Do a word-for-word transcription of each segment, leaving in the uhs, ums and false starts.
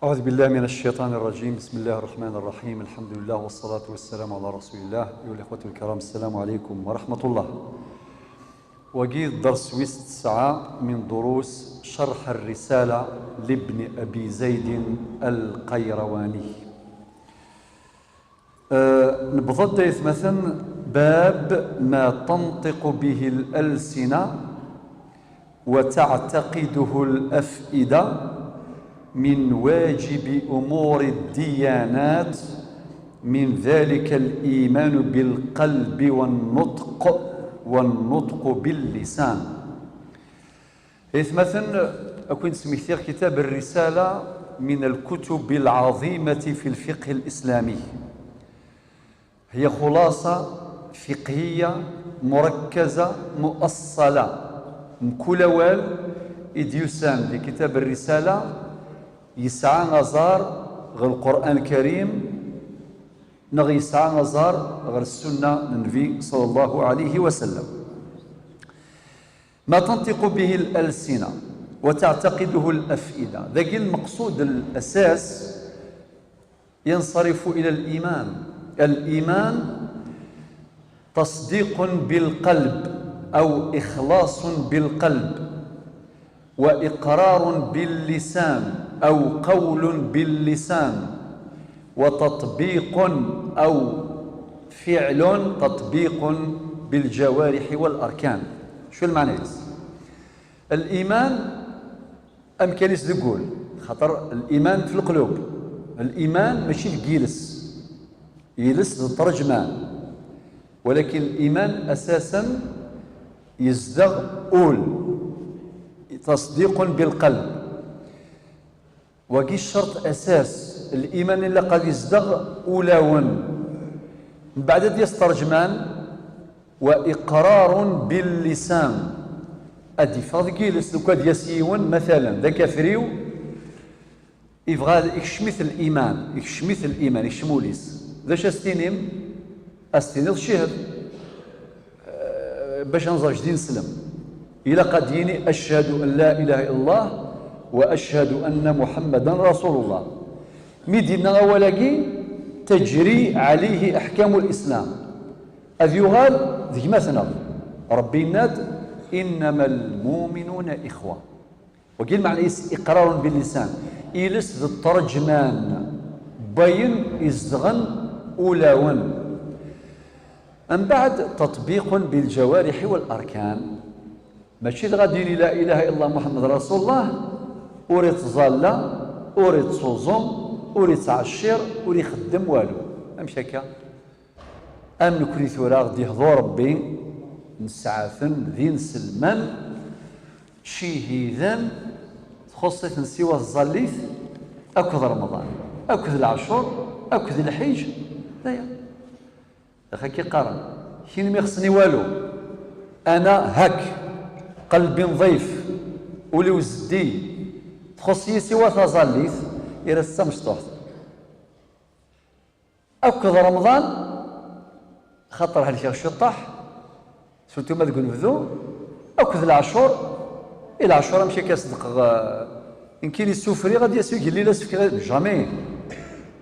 أعوذ بالله من الشيطان الرجيم. بسم الله الرحمن الرحيم. الحمد لله والصلاة والسلام على رسول الله. أيها الإخوة الكرام، السلام عليكم ورحمة الله. Wagi d dders wis tesɛa min durus Cerḥ Rrisala libni Abi Zaydi Lqayrawani. Eh, newweḍ-d aytmaten, باب ما تنطق به الألسنة وتعتقده الأفئدة من واجب أمور الديانات، من ذلك الإيمان بالقلب والنطق، والنطق باللسان. Aytmaten, ad ken-id-smektiɣ كتاب الرسالة من الكتب العظيمة في الفقه الإسلامي. هي خلاصة فقهية مركزة مؤصلة. Mkul awal i d-yusan di كتاب الرسالة yesɛa aẓar ɣer القرآن الكريم neɣ yesɛa aẓar ɣer السنة n النبي صلى الله عليه وسلم. ما تنطق به الألسنة وتعتقده الأفئدة. Dagi المقصود الأساس ينصرف إلى الإيمان. الإيمان تصديق بالقلب أو إخلاص بالقلب، وإقرار باللسان أو قول باللسان، وتطبيق أو فعل تطبيق بالجوارح والأركان. شو المعنى؟ الإيمان أمكانيس دقول، خاطر الإيمان في القلوب. الإيمان ماشي دق يلس، يلس ذ الترجمان، ولكن الإيمان أساسا يزدغ أول، تصديق بالقلب. Wagi الشرط أساس، الإيمان إلا قد يزدغ أولاون، من بعد ديال الترجمان، وإقرار باللسان. Ad yeffeɣ deg yiles, lukan ad yas yiwen, مثلا, d akafriw, yebɣa ad ikcem-it الإيمان, ikcem-it الإيمان, ikcem ul-is. D acu as-tinim? As-tiniḍ cihd. Eh, bac ad nẓer jdi neslem. Ilaq ad yini: أشهد أن لا إله إلا الله وأشهد أن محمدا رسول الله. Mi d-yenna awal-agi, تجري عليه أحكام الإسلام. Ad yuɣal d gma-tneɣ. Ṛebbi yenna-d: إنما المؤمنون إخوة. Wagi lmeɛna-is إقرار باللسان. Iles d ttṛeǧman n wayen izedɣen ulawen. Mbeɛd تطبيق بالجوارح والأركان. Mačči dɣa ad yini لا إله إلا الله محمد رسول الله, ur ittẓalla, ur ittuẓum, ur ittɛeccir, ur ixeddem walu. Amek akka? Am nekni tura ɣ-d-ihḍu Ṛebbi, nesɛa-ten d inselmen, cihiden, txuṣṣ-iten siwa tẓallit akked Remḍan, akked leɛcur, akked lḥiǧ, d aya. Ax akka i qqaren, kenwi xsen i walu, ana hak, قلبي نظيف, ul-iw zeddi, txuṣṣ-iyi siwa taẓallit, ira-tt d tamecṭuḥt. Akked Remḍan, xaṭer helkeɣ ciṭṭaḥ, surtout ma deg unebdu, akked leɛcur, i leɛcur amek akka sdeqeɣ, eh, nekkini ssufriɣ ad d-yas ugellil ad s-fkeɣ, jamais.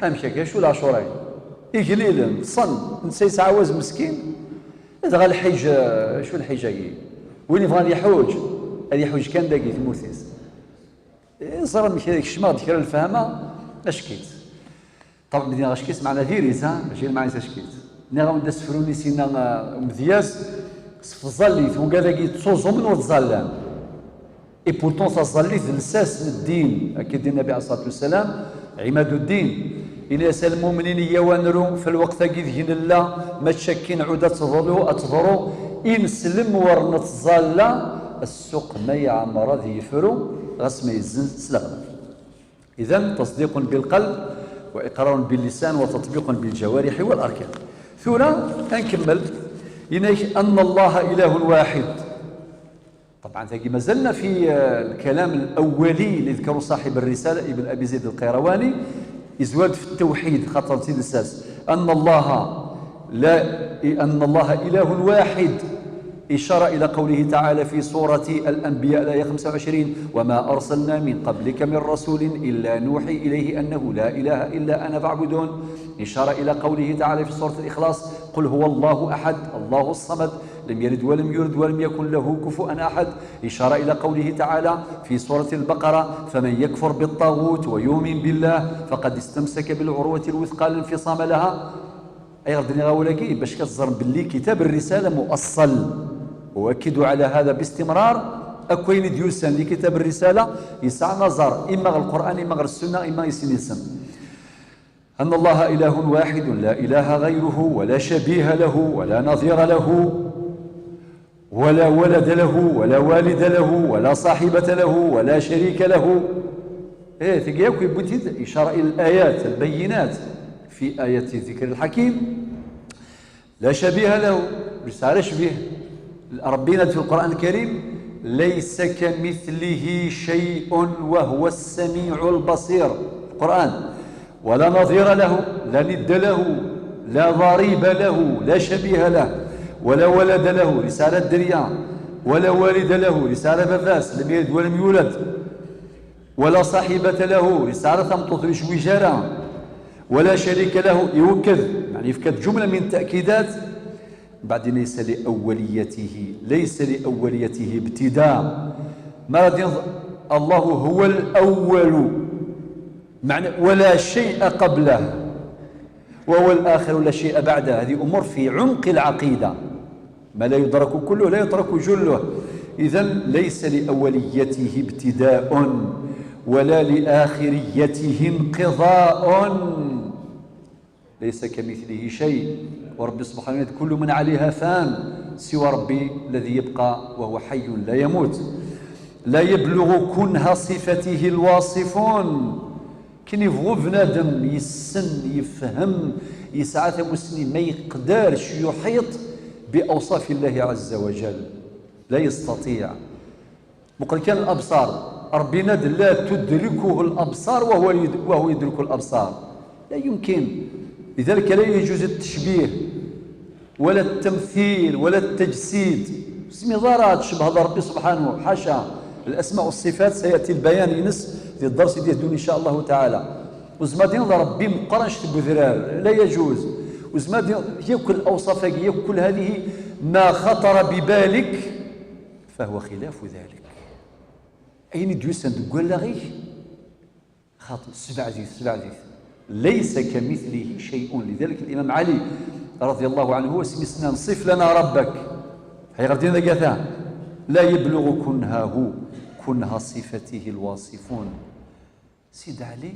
Amek akka, acu leɛcur-agi? Igellilen, ṭṭsen, netta yesɛa waz meskin, dɣa lḥiǧ, eh, acu lḥiǧ-agi? Win yebɣan ad iḥuǧ, ad iḥuǧ kan dagi, tmurt-is. Eh, ẓer amek kecmeɣ-d kra lefhama, ackit. Ṭṭabɛ mi d-nniɣ ackit, meɛna diri-tt, ha? Mačči d lmeɛna-is ackit. Nniɣ-awen-d asefru-nni s-yenna, ah, umedyaz, sef tẓallit, wigad-agi yettuẓumen ur ttẓallan. Et pourtant, taẓallit d lsas n ddin, akka i d-yenna Nnbi ɛalayhi ṣṣalatu wassalam, عماد الدين. Yenna-yas: المؤمنين, iyyaw ad nru, f lweqt-agi deg nella, mačči akkin ɛud ad teḍlu, ad teḍru, ineslem ur nettẓalla, ssuq ma yeɛmer ad yefru, ɣas ma yezzen s leɣlaf. إذن تصديق بالقلب وإقرار باللسان وتطبيق بالجوارح والأركان. Tura ad nkemmel, yenna-k أن الله إله واحد. طبعا tagi mazalna في, آه، الكلام الأولي اللي ذكره صاحب الرسالة ابن أبي زيد القيرواني, yezwar-d f ttewḥid, xaṭer d tidelsas. أن الله لا، أن الله إله واحد. إشارة إلى قوله تعالى في سورة الأنبياء، الآية خمسة وعشرين: "وما أرسلنا من قبلك من رسول إلا نوحي إليه أنه لا إله إلا أنا فاعبدون". إشارة إلى قوله تعالى في سورة الإخلاص: "قل هو الله أحد، الله الصمد، لم يلد ولم يولد ولم يكن له كفوا أحد". إشارة إلى قوله تعالى في سورة البقرة: "فمن يكفر بالطاغوت ويؤمن بالله فقد استمسك بالعروة الوثقى لا انفصام لها". Ayɣer d-nniɣ awal-agi? Bac ad teẓrem belli kitab الرسالة مؤصل. وأكد على هذا باستمرار. Akk ayen i d-yusan di kitab الرسالة yesɛa aẓar, imma ɣer Lqur'an, imma ɣer Ssunna, imma i sin yid-sen. أن الله إله واحد لا إله غيره ولا شبيه له ولا نظير له ولا ولد له ولا والد له ولا صاحبة له ولا شريك له. إيه، تلقى يكوي بوتيد إشارة إلى الآيات البينات في آية الذكر الحكيم. لا شبيه له، ur yesɛi ara ccbih. Ṛebbi yenna-d fi Lqur'an Lkarim: "ليس كمثله شيء وهو السميع البصير". Lqur'an. "ولا نظير له"، لا ند له، لا ضريب له، لا شبيه له، "ولا ولد له"، ur yesɛi ara dderya، "ولا والد له"، ur yesɛi ara baba-s، "لم يلد ولم يولد". "ولا صاحبة له"، ur yesɛi ara tameṭṭut, ur yecwij ara. "ولا شريك له"، iwekked, يعني يفكد جملة من التأكيدات. بعد، "ليس لأوليته"، ليس لأوليته ابتداء. ما غادي نظ-، الله هو الأول، معنى ولا شيء قبله، وهو الآخر لا شيء بعده. هذه أمور في عمق العقيدة. ما لا يدرك كله لا يترك جله. إذن ليس لأوليته ابتداء ولا لآخريته انقضاء. ليس كمثله شيء. وربي سبحانه يقول: "كل من عليها فان"، سوى ربي الذي يبقى وهو حي لا يموت. لا يبلغ كنه صفته الواصفون. Akken yebɣu bnadem yessen, yefhem, yesɛa tamussni, ma yeqdar يحيط بأوصاف الله عز وجل. لا يستطيع. Muqel kan الأبصار. ربي yenna-d: "لا تدركه الأبصار وهو يد-، وهو يدرك الأبصار". لا يمكن. لذلك لا يجوز التشبيه. ولا التمثيل ولا التجسيد. Ur tezmireḍ ara ad tcebbheḍ Ṛebbi subḥanahu, حاشا. الأسماء والصفات سيأتي البيان-ines di dders i d-iteddun إن شاء الله تعالى. Ur tezmireḍ ad d-tiniḍ Ṛebbi meqqer anect n udrar, لا يجوز. Ur tezmireḍ ad d-tiniḍ yakk الأوصاف-agi, yakk كل هذه ما خطر ببالك، فهو خلاف ذلك. Ayen i d-yusan deg wallaɣ-ik, xaṭi, sbeɛd-it, sbeɛd-it. ليس كمثله شيء. لذلك الإمام علي رضي الله عنه هو سمي سنان: "صف لنا ربك". هي غير دين ذاك. "لا يبلغ كنهه كنه صفته الواصفون". سيد علي،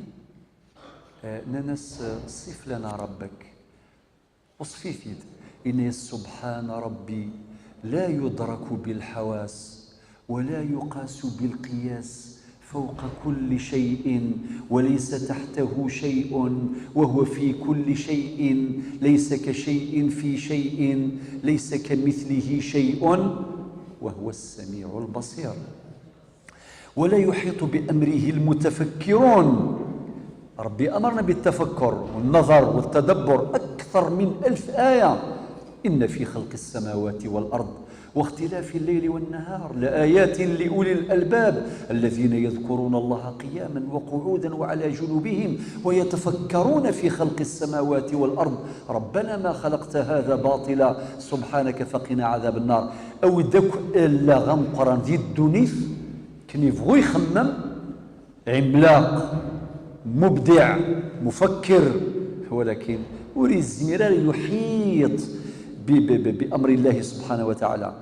آه، ننس، آه، "صف لنا ربك". وصفيتيد. إن سبحان ربي لا يدرك بالحواس ولا يقاس بالقياس، فوق كل شيء وليس تحته شيء، وهو في كل شيء، ليس كشيء في شيء، ليس كمثله شيء، وهو السميع البصير. ولا يحيط بأمره المتفكرون. ربي أمرنا بالتفكر والنظر والتدبر أكثر من ألف آية. "إن في خلق السماوات والأرض واختلاف الليل والنهار لآيات لأولي الألباب الذين يذكرون الله قياما وقعودا وعلى جنوبهم ويتفكرون في خلق السماوات والأرض ربنا ما خلقت هذا باطلا سبحانك فقنا عذاب النار". Awi-d akk allaɣ ameqqran di ddunit, akken yebɣu ixemmem, عملاق، مبدع، مفكر، ولكن ur yezmir ara يحيط ب-، ب-، ب-، بأمر الله سبحانه وتعالى.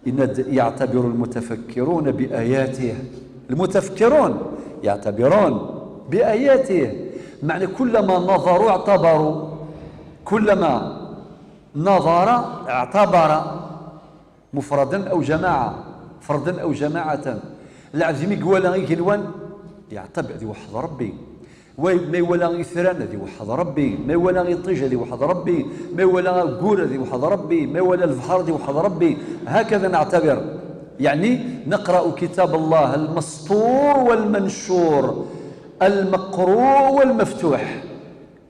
إن د-، يعتبر المتفكرون بآياته. المتفكرون يعتبرون بآياته. معنى كلما نظروا اعتبروا، كلما نظر اعتبر. مفردا أو جماعة، فردا أو جماعة. Lɛebd mi iwala igenwan, yeɛtab ad iweḥḥed Ṛebbi. Wa-, ma iwala itran, ad iweḥḥed Ṛebbi. Ma iwala iṭij, ad iweḥḥed Ṛebbi. Ma iwala aggur, ad iweḥḥed Ṛebbi. Ma iwala lebḥer, ad iweḥḥed Ṛebbi. هكذا نعتبر. يعني نقرأ كتاب الله المسطور والمنشور، المقروء والمفتوح.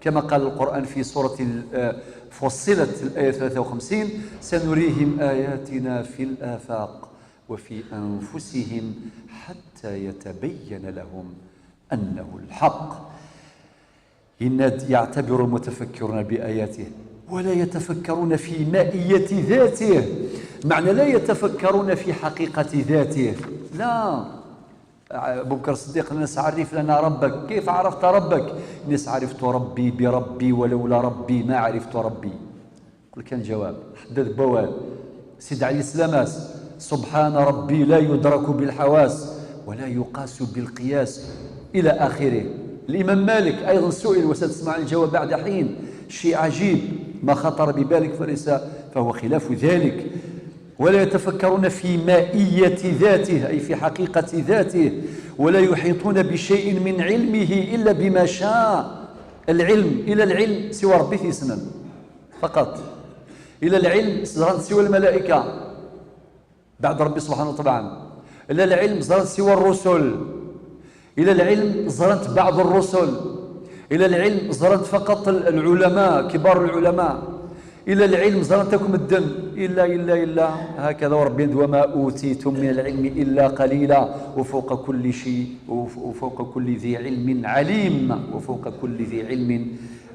كما قال القرآن في سورة ال-، آه، فصلت الآية ثلاثة وخمسين: "سنريهم آياتنا في الآفاق وفي أنفسهم حتى يتبين لهم أنه الحق". Yenna-d: "يعتبر المتفكرون بآياته ولا يتفكرون في مائية ذاته". معنى لا يتفكرون في حقيقة ذاته. لا. أبو بكر الصديق: "الناس عرف لنا ربك". "كيف عرفت ربك؟" "الناس عرفت ربي بربي، ولولا ربي ما عرفت ربي". قل كان جواب، حدد بوال. سيد علي السلاماس: "سبحان ربي لا يدرك بالحواس ولا يقاس بالقياس"، إلى آخره. الإمام مالك أيضًا سئل، وستسمع الجواب بعد حين، شيء عجيب ما خطر ببالك فليس، فهو خلاف ذلك. "ولا يتفكرون في مائية ذاته"، أي في حقيقة ذاته، "ولا يحيطون بشيء من علمه إلا بما شاء". العلم، إلى العلم سوى ربي تيسنن فقط. إلى العلم زران سوى الملائكة بعد ربي سبحانه وتعالى. إلى العلم زران سوى الرسل. إلى العلم زرنت بعض الرسل. إلى العلم زرنت فقط ال-، العلماء، كبار العلماء. إلى العلم زرنتكم الدم. إلا، إلا، إلا. هكذا وربي: "وما أوتيتم من العلم إلا قليلا، وفوق كل شيء، وف-، وفوق كل ذي علم عليم، وفوق كل ذي علم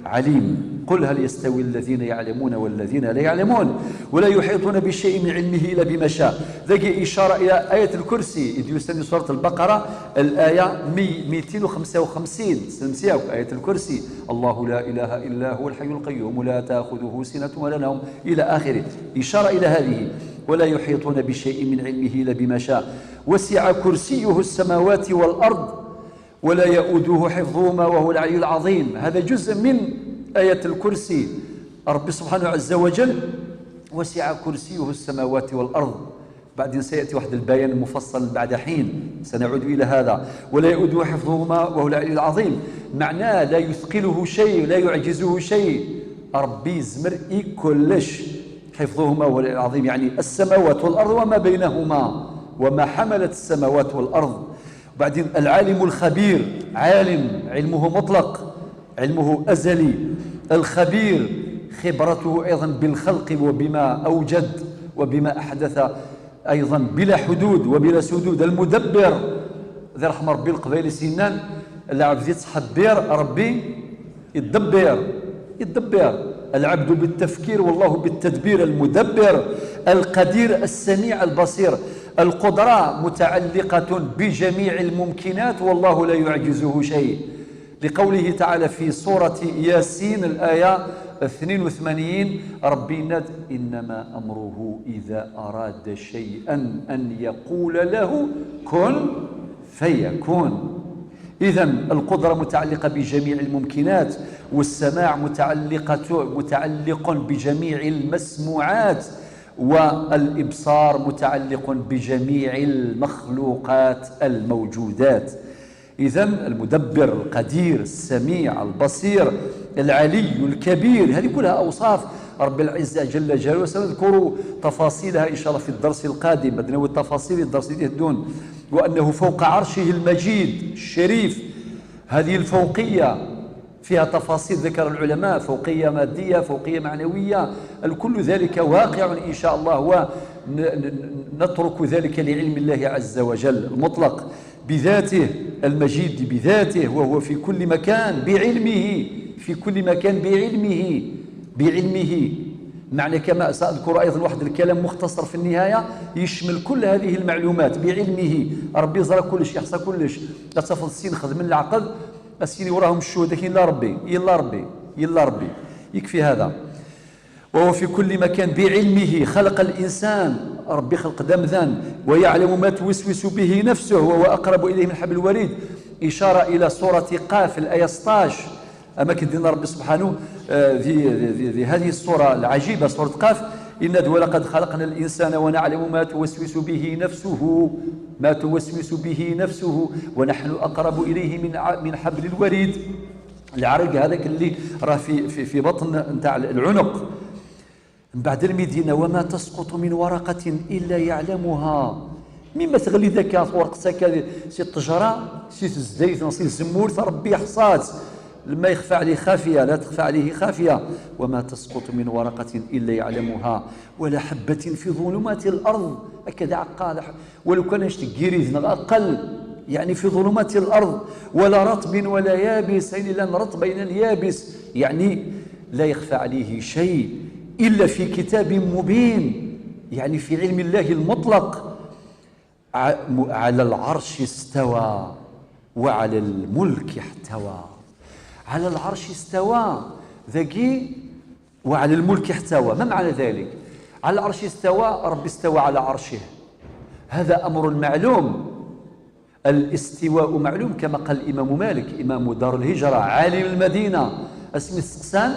عليم". قل هل يستوي الذين يعلمون والذين لا يعلمون؟ ولا يحيطون بشيء من علمه إلا بما شاء. ذاك إشارة إلى آية الكرسي، إذ يسمي سورة البقرة، الآية مي-، ميتين وخمسة وخمسين، سنسياك آية الكرسي: "الله لا إله إلا هو الحي القيوم لا تأخذه سنة ولا نوم"، إلى آخره، إشارة إلى هذه: "ولا يحيطون بشيء من علمه إلا بما شاء، وسع كرسيه السماوات والأرض، ولا يؤوده حفظهما وهو العلي العظيم". هذا جزء من آية الكرسي. ربي سبحانه عز وجل: "وسع كرسيه السماوات والأرض". بعدين سيأتي واحد البيان مفصل بعد حين، سنعود إلى هذا. "ولا يؤوده حفظهما وهو العلي العظيم". معناه لا يثقله شيء، لا يعجزه شيء. ربي يزمر إي كلش. "حفظهما وهو العلي العظيم"، يعني السماوات والأرض وما بينهما، وما حملت السماوات والأرض. بعدين العالم الخبير، عالم، علمه مطلق، علمه أزلي. الخبير، خبرته أيضًا بالخلق وبما أوجد وبما أحدث أيضًا بلا حدود وبلا سدود. المدبر، ذي رحم ربي القبايل سنان، العبد يتصحبير، ربي يدبر، يدبر. العبد بالتفكير والله بالتدبير. المدبر، القدير، السميع، البصير. القدرة متعلقة بجميع الممكنات والله لا يعجزه شيء، لقوله تعالى في سورة ياسين الآية اثنين وثمانين: ربي يناد: "إنما أمره إذا أراد شيئا أن يقول له كن فيكون". إذن القدرة متعلقة بجميع الممكنات، والسماع متعلقة، متعلق بجميع المسموعات، والإبصار متعلق بجميع المخلوقات الموجودات. إذن المدبر، القدير، السميع، البصير، العلي، الكبير، هذه كلها أوصاف رب العزة جل جلاله، سنذكر تفاصيلها إن شاء الله في الدرس القادم. بدنا التفاصيل الدرس اللي يهدون. "وأنه فوق عرشه المجيد الشريف". هذه الفوقية فيها تفاصيل ذكر العلماء، فوقية مادية، فوقية معنوية، الكل ذلك واقع إن شاء الله، ونترك ذلك لعلم الله عز وجل المطلق بذاته، المجيد بذاته، وهو في كل مكان بعلمه، في كل مكان بعلمه، بعلمه. معنى كما سأذكر أيضًا واحد الكلام مختصر في النهاية يشمل كل هذه المعلومات: بعلمه. ربي يزرى كلش، يحصى كلش. لا تفض السين خذ من العقل، السين وراهم الشهود، كاين لا ربي، يلا ربي، يلا ربي. يكفي هذا. "وهو في كل مكان بعلمه، خلق الإنسان"، ربي خلق دمذان، "ويعلم ما توسوس به نفسه وهو أقرب إليه من حبل الوريد". إشارة إلى سورة قاف، الآية ستاش. أما كدينا ربي سبحانه، آه، في، في، في، في هذه السورة العجيبة، سورة قاف، إن: "ولقد خلقنا الإنسان ونعلم ما توسوس به نفسه"، ما توسوس به نفسه، "ونحن أقرب إليه من ع-، من حبل الوريد". العرق هذاك اللي راه في، في، في بطن نتاع العنق. من بعد المدينة: "وما تسقط من ورقة إلا يعلمها". مما تغلي ذاك ورقة، سي الطجرة، سي الزيت، سي الزمور، ربي يحصات. لما يخفى عليه خافية، لا تخفى عليه خافية، وما تسقط من ورقة إلا يعلمها، ولا حبة في ظلمات الأرض، هكذا عقال. ولو كان يشتكي ريذ أقل، يعني في ظلمات الأرض، ولا رطب ولا يابس، يعني لا رطب إلا اليابس، يعني لا يخفى عليه شيء إلا في كتاب مبين، يعني في علم الله المطلق. ع-، م-، على العرش استوى وعلى الملك احتوى. على العرش استوى، ذاكي، وعلى الملك احتوى. ما معنى ذلك؟ على العرش استوى، ربي استوى على عرشه، هذا أمر معلوم. الاستواء معلوم، كما قال الإمام مالك إمام دار الهجرة عالم المدينة، اسمي السقسان: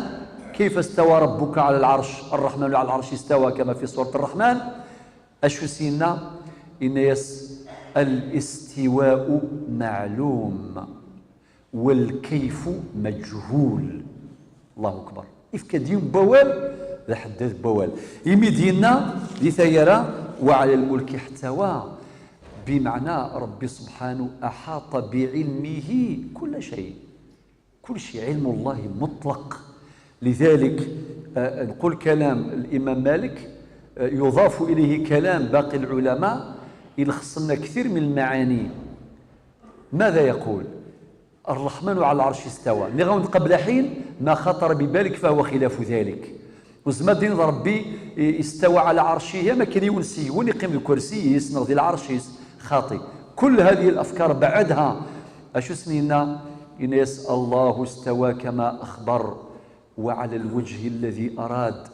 كيف استوى ربك على العرش؟ الرحمن على العرش استوى، كما في سورة الرحمن. Acu s-yenna? Yenna-yas: الاستواء معلوم والكيف مجهول. الله أكبر. Ifka-d yiwen n wawal, d aḥeddad n wawal. Imi d-yenna di taggara: وعلى الملك احتوى، بمعنى ربي سبحانه أحاط بعلمه كل شيء. كل شيء علم الله مطلق. لذلك، آه، نقول كلام الإمام مالك، آه، يضاف إليه كلام باقي العلماء، يلخص لنا كثير من المعاني. ماذا يقول؟ الرحمن على العرش استوى. نغاون قبل حين ما خطر ببالك فهو خلاف ذلك. وزما دين ربي استوى على عرشه، ما كان يونس يون يقيم الكرسي يسنغ ذي العرش يس-، خاطي. كل هذه الأفكار بعدها. أشو سنينا؟ إنس الله استوى كما أخبر، وعلى الوجه الذي أراد،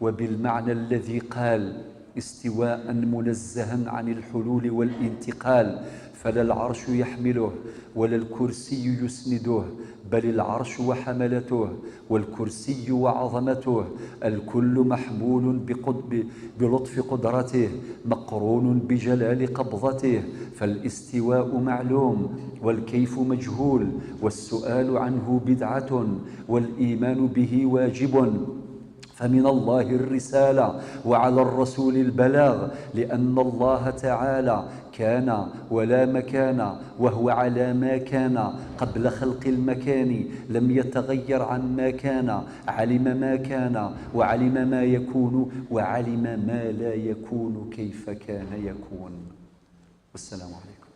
وبالمعنى الذي قال، استواء منزها عن الحلول والانتقال، فلا العرش يحمله ولا الكرسي يسنده، بل العرش وحملته والكرسي وعظمته، الكل محمول بقد-، ب-، بلطف قدرته، مقرون بجلال قبضته، فالاستواء معلوم والكيف مجهول، والسؤال عنه بدعة والإيمان به واجب. فمن الله الرسالة وعلى الرسول البلاغ، لأن الله تعالى كان ولا مكان، وهو على ما كان قبل خلق المكان، لم يتغير عما كان، علم ما كان وعلم ما يكون وعلم ما لا يكون كيف كان يكون. والسلام عليكم.